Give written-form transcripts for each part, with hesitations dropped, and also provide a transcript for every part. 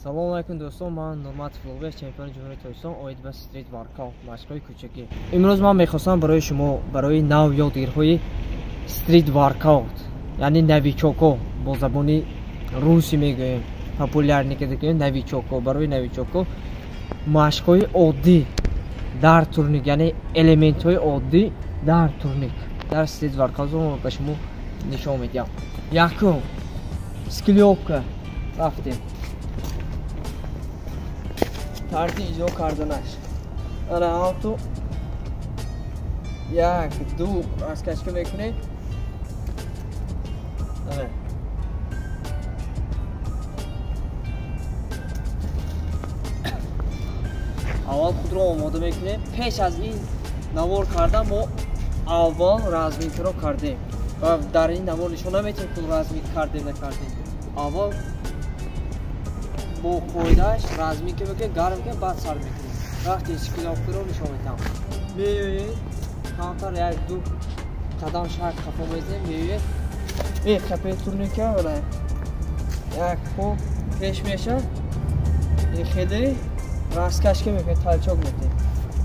Салом алайкум дӯстон, ман Нурматов Улуғбек, чемпиони Ҷумҳурии Тоҷикистон оид ба стрит воркаут, машқҳои кӯчакӣ. Имрӯз ман мехостам барои шумо барои нав ёдгирҳои стрит воркаут, яъне новичоко бо забони русӣ мегӯем, популярный ки новичоко, барои новичоко машқҳои оддӣ дар турник, яъне элементҳои оддӣ дар турник, дар стрит воркаут ба шумо нишон медиҳам. Якум, склёпка. Рафтем. Тарзи иҷро карданаш. Ана ҳамту як, ду раскачка мекунед. Ана. Аввал худро омода мекунем. Пеш аз ин навор кардан мо аввал разминкаро кардем ва дар ин навор нишон наметиҳем, ки разминка кардем накардем. Аввал бо қоидааш разминка мекунем, гарм мекунем, баъд сар мекунем. Вақте склёпкаро нишон медиҳам. Меоед, камтар як ду қадам шак қафо мезанем, меоед, мехапед турника, вала як по пеш мешавад, хеле раскашка мекунем, толчок мекунем.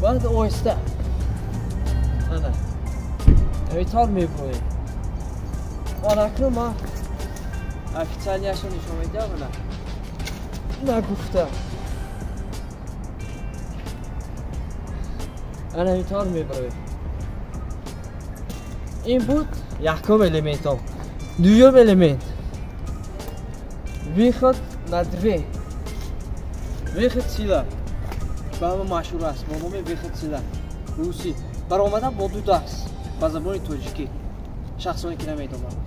Баъд оҳиста ана ҳамин тавр мебурем. Баъд акнун ман официалияшро нишон медиҳам, ана нагуфта. Ана ҳамин тавр мебароем. Ин буд якум элементом. Дуюм элемент выход на две. Выход сила. Ба ҳама машҳур аст бо номи выход сила. Русӣ. Баромадан бо ду даст ба забони тоҷикӣ. Шахсоне ки намедонанд.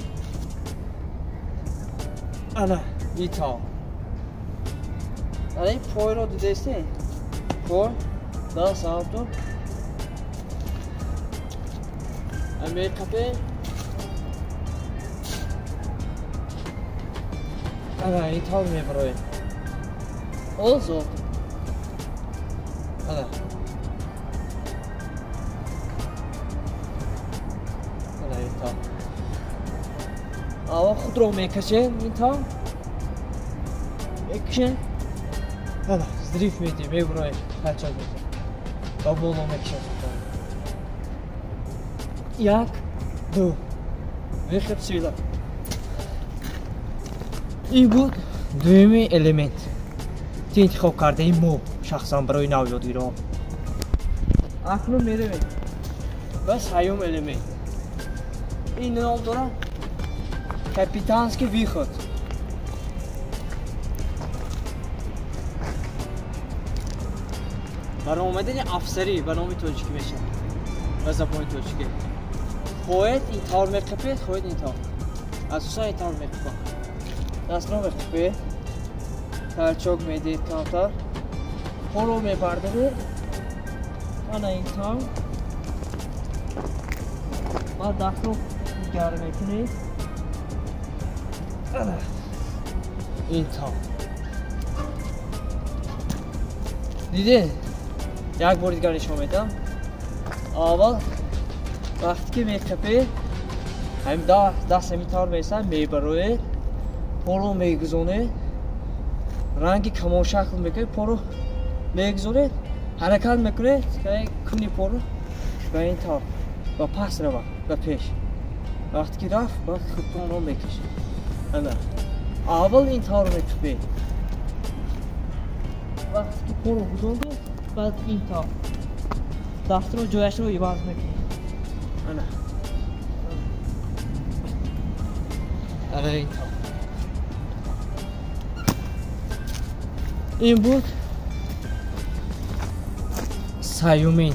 Ана ин тавр. Ана ин пойро дидестед? Пой, даст ҳамту. Меқапем. Ана ин тавр мебароем. Озод. Ана. Ана ин тавр. Аввал худро мекашем ин тавр. Мекашем. Ана, взрыв медиҳем, мебароем, толчок медиҳем. Ба боло мекашем. Як, ду. Выход сила. Ин буд дуюми элемент, ки интихоб кардаи мо шахсан барои навёдгирон. Акнун меравем ба сеюм элемент. Ин ном дорад капитанский выход. Баромадани афсарӣ ба номи тоҷикӣ мешавад, ба забони тоҷикӣ. Хоҳед ин тавр меқипед, хоҳед ин тавр. Асосан ин тавр меқипад. Дастро меқипед, толчок медиҳед камтар, поро мебардоред, ана ин тавр. Баъд дастро гарм мекунед. Ана ин тавр. Дидед? Як бори дигар нишон медиҳам. Аввал вақте ки меқапед, ҳамин даст ҳамин тавр меистад, мебароед, поро мегузонед, ранги камоншакл мекунед, поро мегузонед, ҳаракат мекунед, куни поро ба ин тавр ба пас равад, ба пеш. Вақте ки рафт, баъд худтонро мекашед. Ана аввал ин тавр меқапед. Вақте ки поро гузондед, баъд ин тавр дастро ҷояшро иваз мекунед. Ана. Ана ин тавр. Ин буд сеюмин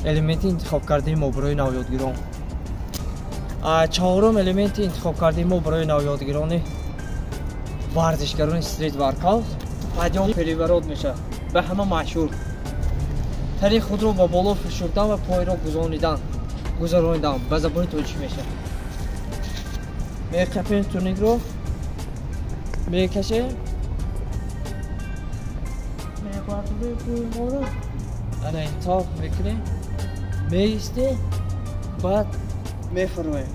элементи интихоб кардаи мо барои навёдгирон. Чаҳорум элементи интихоб кардаи мо барои навёдгирони варзишгарони стрит воркаут подъём переворот мешавад. Ба ҳама машҳур. Тари худро ба боло фишурдан ва пойро гузаронидан ба забони тоҷикӣ мешавад. Меқапем турникро, мекашем, мебардорем пойҳоро, ана ин тавр мекунем, меистем, баъд мефуроем.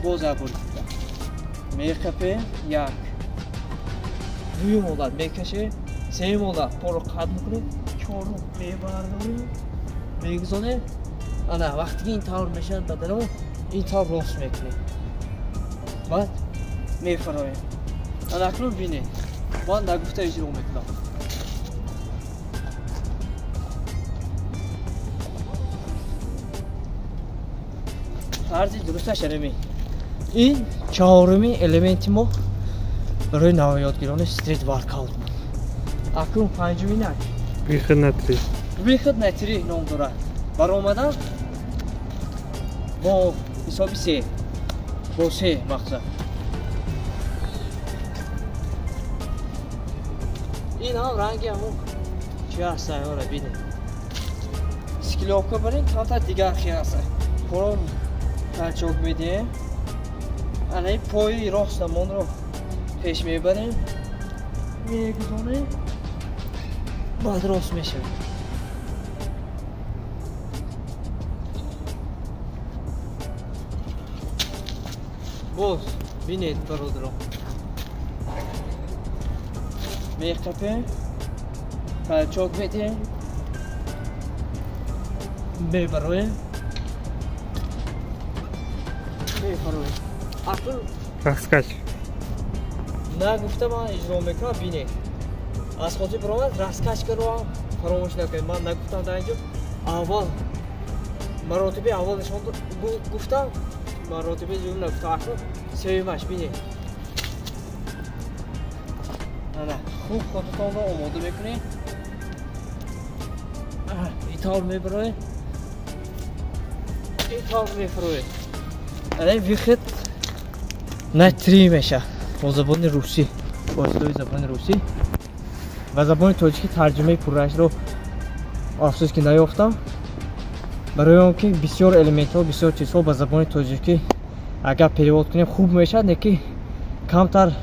Боз як бори дигар меқапем, як, Дуюм ҳолат мекашем, сеюм ҳолат поро қат мекунем, чорум мебардорем, мегузонем. Ана вақте ки ин тавр мешавад баданамо, ин тавр рост мекунем, баъд мефароем. Ана акнун бинед, ман нагуфта иҷро мекунам. Тарзи дурусташ ҳамин. Ин чаҳоруми элементи мо барои навёдгирони стрит воркаут. Акнун панҷуминаш выход на три. Выход на три ном дорад. Баромадан бо ҳисоби се, бо се мақсад. Ин ҳам ранги ҳамон чи ҳаст, ора бинед. Скиловка барин камтар дигар хел ҳаст. Порон толчок медиҳем. Ана ин пои ростамонро пеш мебарем, мегузонем, баъд рост мешавем. Боз бинед бародарон, меқапем, толчок медиҳем, мебароем, мефароем. Акнун раскач нагуфта ман иҷро мекунам, бинед. Аз хотир баромад раскачкаро ҳам фаромӯш накунед. Ман нагуфтам дар инҷо, аввал маротиби аввал нишон гуфтам, маротиби дуюм нагуфтам. Акнун сеюмаш бинед. Ана хуб худатонро омода мекунед, ин тавр мебароед, ин тавр мефароед. Ана выход на три меша бо забони русӣ, бо истилоҳи забони русӣ ва забони тоҷикӣ тарҷумаи пурраашро афсӯс ки наёфтам, барои он ки бисёр элементҳо, бисёр чизҳо ба забони тоҷикӣ агар перевод кунем хуб мешавад, не ки камтар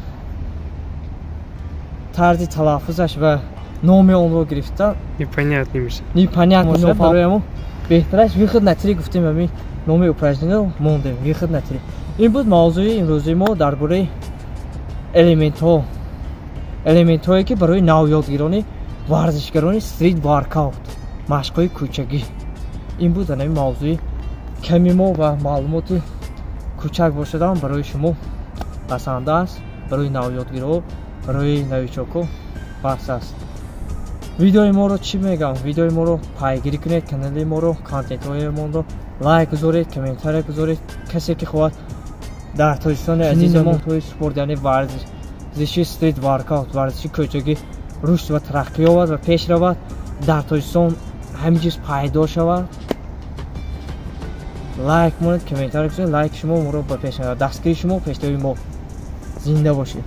тарзи талаффузаш ва номи онро гирифта непонятно мешавад. Непонятно мешавад. Барои ҳамон беҳтараш выход на три гуфтем, ҳамин номи упражнениро мондем, выход на три. Ин буд мавзӯи имрӯзии мо дар бораи элементҳо, элементҳое ки барои навёдгирони варзишгарони стрит воркаут, машқҳои кӯчагӣ. Ин буд ҳамин мавзӯи ками мо ва маълумоти кӯчак бошадам барои шумо басанда аст, барои навёдгиро, барои новичокҳо бас аст. Видеои моро чӣ мегам? Видеои моро пайгирӣ кунед, канали моро, контентҳои моро лайк гузоред, комментария гузоред. Касе ки хоҳад дар Тоҷикистони азизи мо тои спорт, яъне варзиши стрит воркаут, варзиши кӯчагӣ рушд ва тараққӣ ёбад ва пеш равад, дар Тоҷикистон ҳамин чиз пайдо шавад, лайк монед, комментария гузоред. Лайки шумо моро ба пеш мебарад, дастгирии шумо пешравии мо. Зинда бошед.